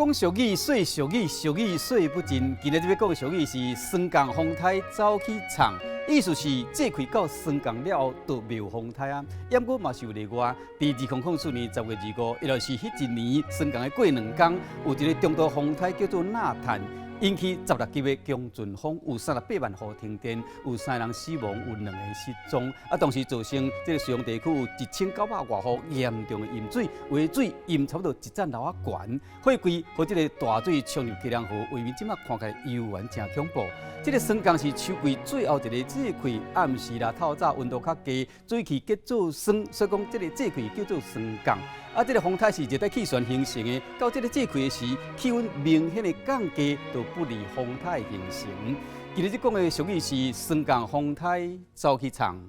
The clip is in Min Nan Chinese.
講俗語，說俗語，俗語說不盡。今日這欲講的俗語是“霜降風颱走去藏”，意思是節氣到霜降了後就袂有風颱啊。毋過嘛是有例外，佇2004年10月25，也就是彼一年霜降的過兩工，有一個中度風颱叫做納坦，引起16級的強陣風，有38萬戶停電，有三人死亡，有兩個失蹤。啊，當時造成這個水陽地區有1900外戶嚴重的淹水，有的水淹差不多一層樓仔懸，火櫃予這个大水沖入基隆河，畫面這馬看起來猶原誠恐怖。這个霜降是秋季最後一個節氣，暗時啦透早溫度較低，水氣結做霜，所以講這个節氣叫做霜降。啊，這个風颱是熱帶氣旋形成的，到這个節氣的時，氣溫明顯的降低，就不利風颱形成。今日這講的俗語是“霜降風颱走去藏”。